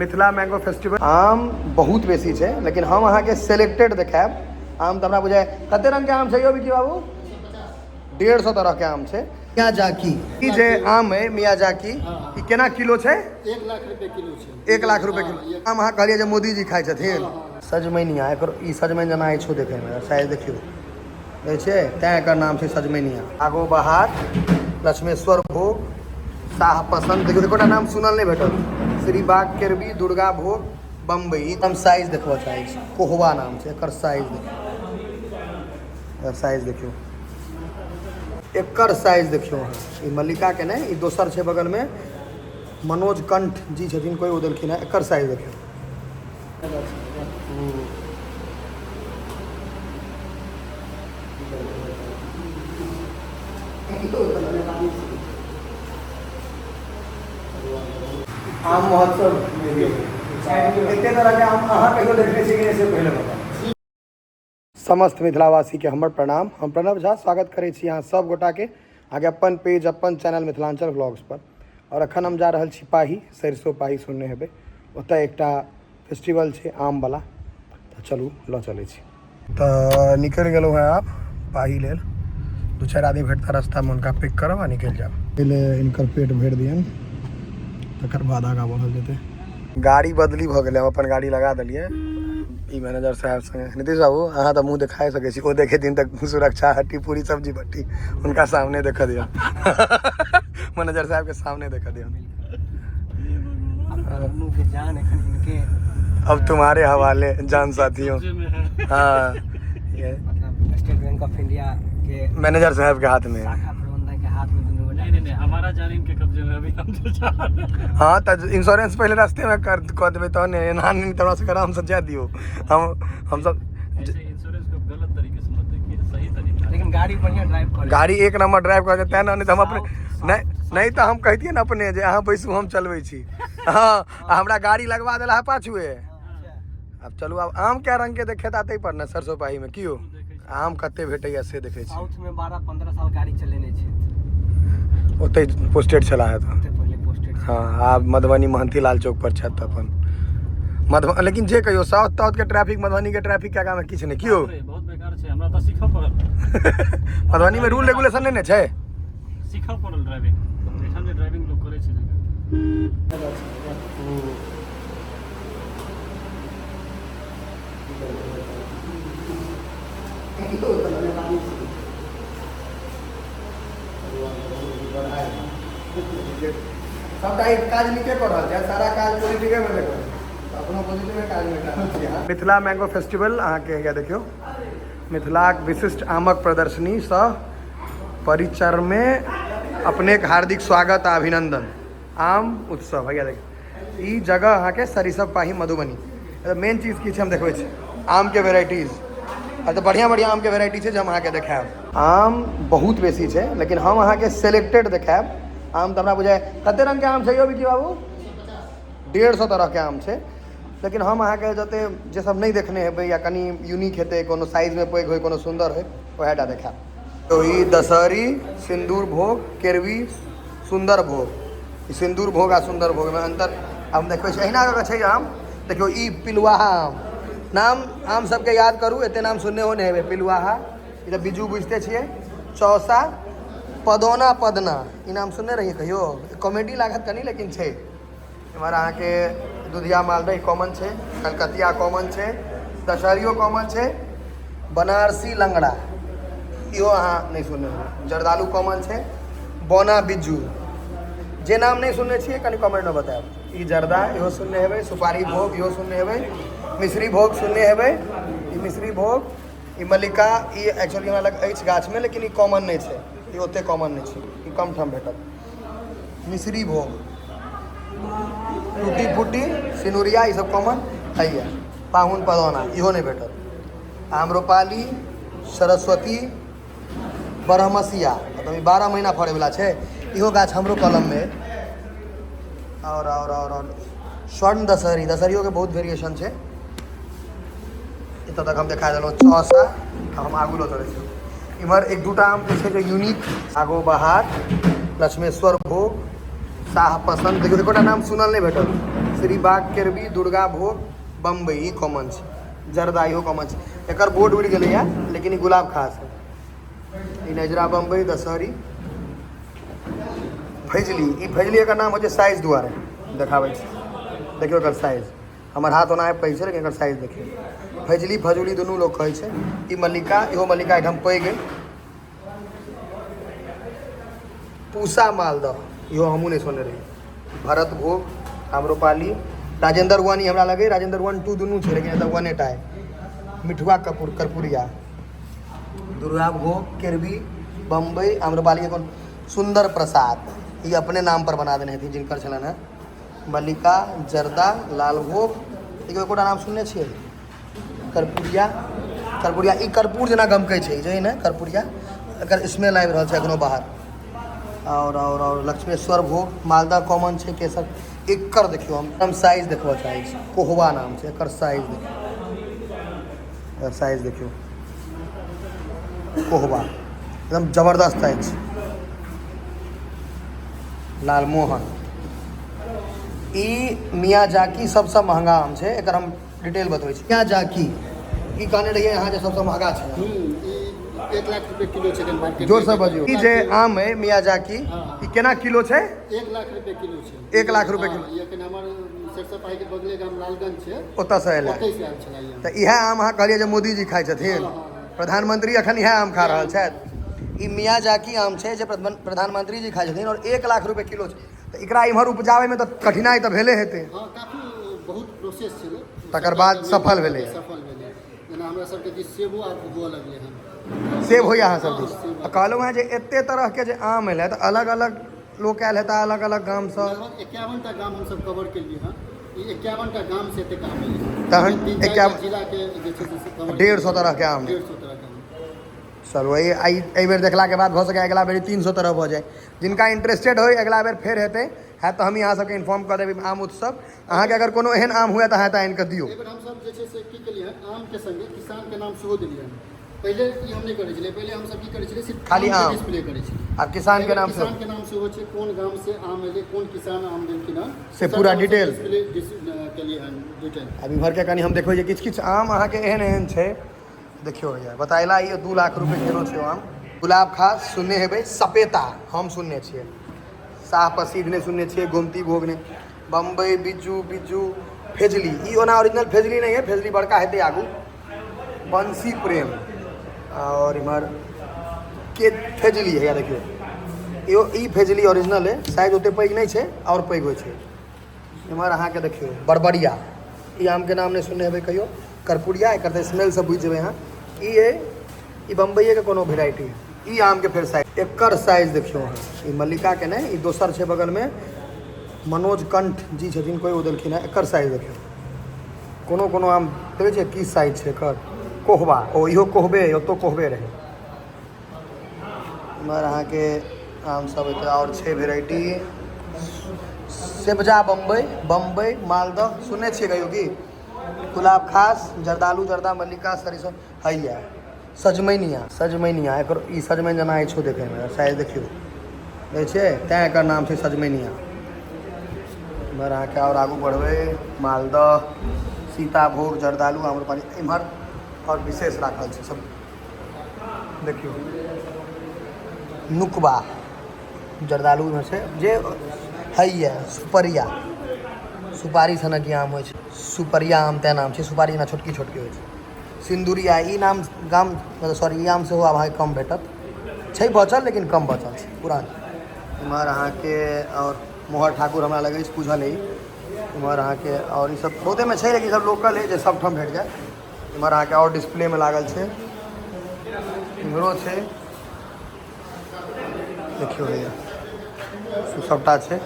Mithila mango festival आम बहुत बेसी छै, लेकिन हम अहाँके सेलेक्टेड देखायब आम। तऽ हमरा बुझाय कते रंगके आम छै यौ विकी बाबू? 150 तरहके आम छै। मियाजाकी ई जे आम है मियाजाकी, ई केना किलो छै? 1 लाख रुपए किलो छै। 1 लाख रुपए किलो आम। अहाँ कहलियै जे मोदी जी खाइ छथिन। सजमनिया एकर ई सजमनि जेना अछि देखैमे, साइज देखियौ, देखै छियै, तैं एकर नाम छै सजमनिया। आगो बहार, लक्ष्मेश्वर भोग, शाह पसंद, देखियौ एकोटा नाम सुनल नहि भेटल। श्रीबाग केरबी, दुर्गा भोग, बम्बई। ई हम साइज देखबऽ चाहै छी। कोहवा नाम छै एकर। साइज देखियौ, एकर साइज देखियौ, एकर साइज देखियौ अहाँ। ई मल्लिकाके नहि, ई दोसर छै, बगलमे मनोज कंठ जी छथिन कोइ, ओ देलखिन हेँ। एकर साइज देखियौ। आम महोत्सव एते तरहके आम अहाँ कहियो देखने छी कि नहि, से पहिले बताउ। समस्त मिथिलावासीके हमर प्रणाम। हम प्रणव झा स्वागत करै छी अहाँ सब गोटाके अहाँके अपन पेज, अपन चैनल मिथिलाञ्चल व्लॉग्स पर। आओर एखन हम जा रहल छी पाही, सरिसो पाही सुनने हेबै, ओतऽ एकटा फेस्टिवल छै आमवला, तऽ चलू लऽ चलै छी। तऽ निकलि गेलहुँ हेँ आब पाही लेल। दू चारि आदमी भेटता रास्तामे, हुनका पिक करब आ निकलि जायब। पहिले हिनकर पेट भरि दियनि, तकर बाद आगाँ बढ़ल जेतै। गाड़ी बदली भऽ गेलै, हम अपन गाड़ी लगा देलियै ई मैनेजर साहब संगे। नीतीश बाबू, अहाँ तऽ मुँह देखाए सकै छी, ओ देखेथिन तऽ सुरक्षा हट्टी पूरी सब्जी भट्टी हुनका सामने देख दियौ, मैनेजर साहब के सामने देख दियौ। के जान एखन इनके अब तुम्हारे हवाले जान साथियों। हाँ, ये मतलब स्टेट बैंक ऑफ इंडिया के मैनेजर साहब के हाथ में है। शाखा प्रबंधक के हाथ में दुनू गोटा। नहीं, हमारा जान इनके कब्जे में अभी, हम तो जा रहे हैं। हाँ, तऽ इंश्योरेंस पहिले रास्ते में कर कऽ देबै तहन ने, एना नहि तऽ हमरा सबके आराम से जाय दियौ। हम हमसब ऐसे इंश्योरेंस को गलत तरीके से मत देखिए, सही तरीका। लेकिन गाड़ी बढ़िया ड्राइव करे। गाड़ी एक नंबर ड्राइव कर, तें ने। नहि तऽ हम अपने नहि, नहि तऽ हम कहितियै ने अपने जे अहाँ बैसू, हम चलबै छी। हँ, आ हमरा गाड़ी लगवा देला है पाछुए। आब चलू, आब आम कए रंग के देखेता ताहि पर ने। सरसो पाही मे कियो आम कते भेटैया से देखै छी। साउथ में 12-15 साल गाड़ी चलेने छै। ओतहि पोस्टेड छला है तऽ ओते पहिले पोस्टेड। हँ, आब मधुबनी महंती लाल चौक पर छथि तऽ अपन मधुबनी। लेकिन जे कहियो, साउथ ताउथ के ट्रैफिक मधुबनी के ट्रैफिक के आगाँ मे किछु नहि कियो। बाप रे, बहुत बेकार छै, हमरा तऽ सीखऽ पड़ल। मधुबनी मे रूल रेगुलेशन नहि ने छै। सीखऽ पड़ल ड्राइविंग, एठाम जे ड्राइविंग लोक करै छै। सबटा एक काज नीके कऽ रहल छै, सारा काज पॉजिटिवे मे देखो, अपनो पॉजिटिवे काज मे रहल छी अहाँ। मिथिला मैंगो फेस्टिवल अहाँके हैया देखियौ, मिथिलाक विशिष्ट आमक प्रदर्शनी सह परिचरमे अपनेक हार्दिक स्वागत आ अभिनंदन। आम उत्सव हैया देखियौ, ई जगह अहाँके सरिसब पाही मधुबनी। मेन चीज की छै, हम देखबै छी आमके वेराइटीज। आ तऽ बढ़िआँ बढ़िआँ आमके वेराइटी छै जे हम अहाँके देखायब। आम बहुत बेसी छै, लेकिन हम अहाँके सेलेक्टेड देखायब आम। तऽ हमरा बुझाय कते रंगके आम छै यौ विकी बाबू? 150 तरहके आम छै, लेकिन हम अहाँके जते जे सब नहि देखने हेबै या कनि यूनिक हेतै, कोनो साइजमे पैघ होइ, कोनो सुन्दर होइ, उएह टा देखायब। तो ई दशहरी, सिन्दूर भोग, केरवी, सुन्दर भोग। ई सिन्दूर भोग आ सुन्दर भोगमे अन्तर हम देखबै छी। अहिना कऽ कऽ छै आम। देखियौ, ई पिलुआहा आम। नाम आम सबके याद करू, एते नाम सुनने हो नहि हेबै। पिलुआहा, ई तऽ बिज्जू बुझिते छियै। चौसा, पदौना, पदना, ई नाम सुनने रहियै कहियो? कॉमेडी लागत कनि, लेकिन छै। एम्हर अहाँके दुधिया मालदह कॉमन छै, कलकतिया कॉमन छै, दशहरियो कॉमन छै, बनारसी लंगड़ा इहो अहाँ नहि सुनने हेबै, जर्दालू कॉमन छै, बौना बिज्जू। जे नाम नहि सुनने छियै, कनि कमेंटमे बतायब। ई जर्दा इहो सुनने हेबै, सुपारी भोग इहो सुनने हेबै, मिश्री भोग सुनने हेबै, ई मिश्री भोग, ई मल्लिका। ई एक्चुअली हमरा लग अछि गाछमे, लेकिन ई कॉमन नहि छै, ई ओतेक कॉमन नहि छै, ई कम ठाम भेटत। मिश्री भोग, टूटी फूटी, सिनुरिया, ई सब कॉमन हैया। पाहुन पदौना इहो नहि भेटत। आम्रपाली, सरस्वती, बरहमसिया, मतलब ई 12 महीना फड़ैवला छै, इहो गाछ हमरो कलममे। आओर आओर आओर आओर स्वर्ण दशहरी, दशहरियोके बहुत वेरिएशन छै। एतऽ तक हम देखा देलहुँ चौसा, हम आगू लऽ चलै छी। इम्हर एक दूटा आम जे छै जे यूनिक। आगो बहार, लक्ष्मेश्वर भोग, शाह पसंद, देखियौ एकोटा नाम सुनल नहि भेटल। श्रीबाग केरबी, दुर्गा भोग, बम्बई, ई कॉमन छै। जर्दा इहो कॉमन छै। एकर बोर्ड उड़ि गेलैए, लेकिन ई गुलाब खास है। ई नजरा बम्बई, दशहरी, फैजली। ई फैजली एकर नाम होइ छै साइज दुआरे। देखाबै छी, देखियौ एकर साइज। हमर हाथ ओना पैघ छै, लेकिन एकर साइज देखियौ। फैजली, फजूली दुनू लोक कहै छै। ई मल्लिका, इहो मल्लिका एहिठाम पैघ अइ। पूसा मालदह, इहो हमहूँ नहि सुनने रही। भरत भोग, आम्रपाली, राजेंद्र वन, ई हमरा लगै राजेंद्र 1 2 दुनू छै, लेकिन एतऽ वने टा अइ। मिठुआ कपूर, कर्पूरिया, दुर्गा भोग, केरबी, बम्बई, आम्रपाली। कोन सुंदर प्रसाद, ई अपने नाम पर बना देने हेथिन जिनकर छलनि हेँ। मल्लिका, जर्दा, लालभोग, देखियौ एकोटा नाम सुनने छियै? कर्पूरिया, कर्पूरिया ई कर्पूर जेना गमकै छै जे ने कर्पूरिया, एकर स्मेल आबि रहल छै एखनो बाहर। आओर आओर आओर लक्ष्मेश्वर भोग, मालदह कॉमन छै। केसर, एकर देखियौ, हम साइज देखबऽ चाहै छी। कोहवा नाम छै एकर। साइज देखियौ, एकर साइज देखियौ। कोहवा एकदम जबरदस्त अछि। लालमोहन, ई मियाजाकी सबसँ महंगा आम छै। एकर हम डिटेल बतबै छी। मियाजाकी ई कहने रहियै अहाँ जे सबसँ महंगा छै। ई 1 लाख रुपए किलो छै एखन मार्केट। जोरसँ बजियौ। ई जे आम अइ मियाजाकी, ई केना किलो छै? 1 लाख रुपए किलो छै। 1 लाख रुपए किलो। हँ, ई एखन हमर सरिसब पाहीके बगले गाम लालगंज छै। ओतऽसँ एलै? ओतहि से आयल छलै ई आम। तऽ इएह आम अहाँ कहलियै जे मोदीजी खाइ छथिन? हँ। प्रधानमंत्री अखन इएह आम खा रहल छथि। ई मियाजाकी आम छै जे प्रधानमंत्री जी खाइ छथिन और 1 लाख रुपए किलो छै। तऽ एकरा इम्हर उपजाबैमे तऽ कठिनाइ तऽ भेले हेतै? हँ, काफी बहुत प्रोसेस छलै। तकर बाद सफल भेलै। सफल भेलै। जेना हमरा सबके दिस सेबो आब हुअ लगलै हन। सेब होइए अहाँ सब दिस? हँ, सेब। आ कहलहुँ हेँ जे एते तरहके जे आम एलै तऽ अलग अलग लोक आयल हेता अलग अलग गामसँ? लगभग 51 टा गाम हमसब कवर केलियै हन। ई 51 टा गाम से एतेक आम एलै हन। तहन तीन चारि 51 जिलाके जे छै से कवर। 150 तरहके आम। 150 तरहके आम। चलू, एहि बेर देखलाके बाद भऽ सकैए अगिला बेर 300 तरह भऽ जाय। जिनका इंटरेस्टेड होइ, अगिला बेर फेर हेतै, हैत तऽ हम अहाँ सबके इन्फॉर्म कऽ देबै आम उत्सव। अहाँके अगर कोनो एहन आम हुए तऽ अहाँ एतऽ आनि कऽ दियौ। एहि बेर हमसब जे छै से की केलियै हन, आमके संगे किसानके नाम सेहो देलियै हन। पहिले ई हम नहि करै छलियै। पहिले हमसब की करै छलियै, सिर्फ खाली आम। डिस्प्ले करै छलियै। आब किसानके नाम से? किसानके नाम सेहो छै। कोन गाम से आम एलै, कोन किसान आम देलखिन हन, से पूरा डिटेल। डिस्प्ले केलियै हन डिटेल। आब इम्हरके कनि हम देखबै जे किछु किछु आम अहाँके एहन एहन छै। देखियौ भैया, बतायला ई 2 लाख रुपए किलो छै आम। गुलाब खास सुनने हेबै, सपेता हम सुनने छियै, साह पसीद नहि सुनने छियै, गोमती भोग नहि, बम्बई, बिज्जू, बिज्जू, फेजली। ई ओना ओरिजिनल फेजली नहि है, फेजली बड़का हेतै आगू। बंसी प्रेम और इम्हर के फेजली है। देखियौ, इहो ई फेजली ओरिजिनल है। साइज ओते पैघ नहि छै, आओर पैघ होइ छै। एम्हर अहाँके देखियौ बड़बड़िया, ई आमके नाम नहि सुनने हेबै कहियो। कर्पूरिया, एकर तऽ स्मेल सब बुझि जेबै अहाँ। ई अइ, ई बम्बइएके कोनो भेराइटी। ई आमके फेर साइज, एकर साइज देखियौ अहाँ। ई मल्लिकाके नहि, ई दोसर छै, बगलमे मनोज कंठ जी छथिन कोइ, ओ देलखिन हेँ। एकर साइज देखियौ। कोनो कोनो आम देखै छियै की साइज छै एकर। कोहबा, ओ इहो कोहबे अइ, ओतौ कोहबे रहै। एम्हर अहाँके आम सब एतऽ आओर छै भेराइटी। सेबजा बम्बई, बम्बई, मालदह सुनने छियै कहियो की? गुलाब खास, जर्दालू, जर्दा, मल्लिका, सरिसो हैया, सजमैनिया, सजमैनिया। एकर ई सजमनि जेना अछि देखैमे। साइज देखियौ, देखै छियै? तैँ एकर नाम छै सजमैनिया। एम्हर अहाँके आओर आगू बढ़बै, मालदह, सीताभोग, जर्दालू, आम्रपाली। एम्हर आओर विशेष राखल छै सब। देखियौ, नुकबा, जर्दालू इम्हर छै जे हैया। सुपरिया, सुपारी सनक ई आम होइ छै। सुपरिया आम तेँ नाम छै, सुपारी जेना छोटकी छोटकी होइ छै। सिन्दूरिया, ई नाम गाम, मतलब सॉरी, ई आम सेहो आब अहाँके कम भेटत। छै बचल, लेकिन कम बचल छै पुरान। एम्हर अहाँके आओर मोहर ठाकुर हमरा लगै छै बुझल अइ। एम्हर अहाँके आओर ई सब बहुतेमे छै, लेकिन ई सब लोकल अइ जे सब ठाम भेट जायत। एम्हर अहाँके आओर डिस्प्लेमे लागल छै, इम्हरो छै। देखियौ भैया, सबटा छै।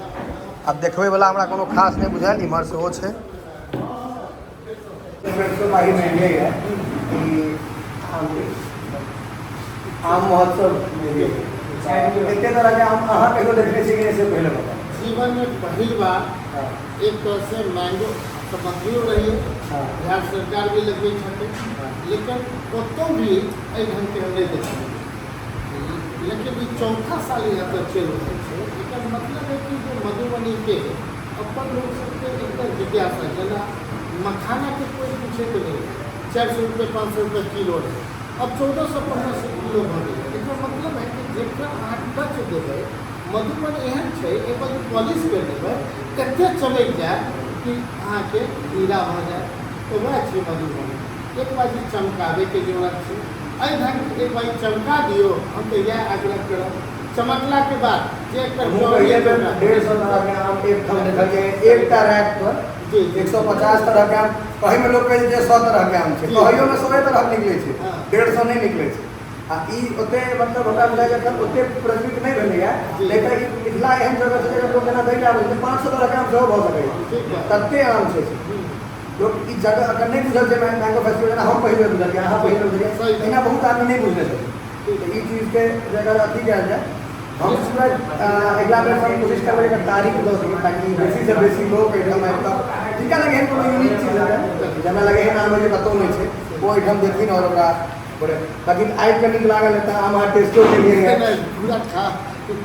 आब देखबै वला हमरा कोनो खास नहि बुझायल। इम्हर सेहो छै। ई आम महोत्सव, एते तरहके आम अहाँ कहियो देखने छियै कि नहि, से पहिले बताउ। जीवन में पहिल बार एक तरह से मैंगो तऽ बकरियो रही, बिहार सरकार भी लगबै छथिन, लेकिन कतहु भी एहि ढङ्गके हम नहि देखलियै। लेकिन ई चौथा साल यहाँ पर चलि रहल छै। एकर मतलब है कि जे मधुबनीके अपन लोक सबके एकटा जिज्ञासा, जेना मखानाके कोइ पूछैत नहि रहै, 400 रुपये 500 रुपये किलो रहै, अब 1400 1500 किलो भऽ गेलै। एकर मतलब है कि जखन अहाँ टच देबै, मधुबन एहन छै एक बार पॉलिश करि देबै कते चमकि जायत कि अहाँके हीरा भऽ जायत। तऽ वएह छै मधुबन, एक बार जे चमकाबैके जरूरत छै, एहि ढङ्गके एक बार चमका दियौ। हम तऽ इएह आग्रह करब, चमकलाके बाद जे एकर हमहूँ पहिले बेर 150 तरहके आम एकठाम देखलियै, एकटा रैक पर जी 150 तरहके आम। कहैमे लोक कहै छै जे 100 तरहके आम छै, कहैयोमे 100 तरहक निकलै छै, 150 नहि निकलै छै। आ ई ओते मतलब हमरा बुझाइ छै एखन ओते प्रचलित नहि भेलैए, लेकिन ई मिथिला एहन जगह छै जकर लोक जेना दै लए आबै छै, 500 तरहके आम सेहो भऽ सकैए, तते आम छै। लोक ई जगह एखन नहि बुझल छै मैंगो फेस्टिवल, जेना हम पहिले बुझलियै, अहाँ पहिले बुझलियै, एहिना बहुत आदमी नहि बुझने छथिन। तऽ ई चीजके जे अगर अथी कयल जाय, हम पूरा अगिला बेर हम कोशिश करबै एकर तारीख दऽ सकी, ताकि बेसीसँ बेसी लोक एहिठाम आबि कऽ जिनका लग एहन कोनो यूनिक चीज हेतै, जे हमरा लगै एहन आम जे कतहु नहि छै, ओ एहिठाम देथिन आओर ओकरा बड़े बाकी आबि कऽ नीक लागल तऽ आम अहाँ टेस्टो केलियै? पूरा खा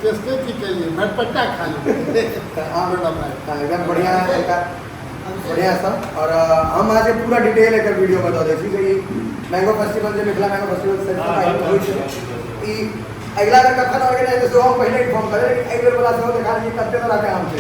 टेस्टे की केलियै, भरपट्टा खा लियै। तऽ आम एकदम बढ़िआँ, एकटा बढ़िआँसँ। आओर हम अहाँके पूरा डिटेल एकर वीडियोमे दऽ दै छी जे ई मैंगो फेस्टिवल जे मिथिला मैंगो फेस्टिवल होइ छै, ई अगिला बेर कखन ऑर्गेनाइज सेहो हम पहिले इन्फॉर्म करै, लेकिन एहि बेर वला सेहो देखा दी कते तरहके आम छै।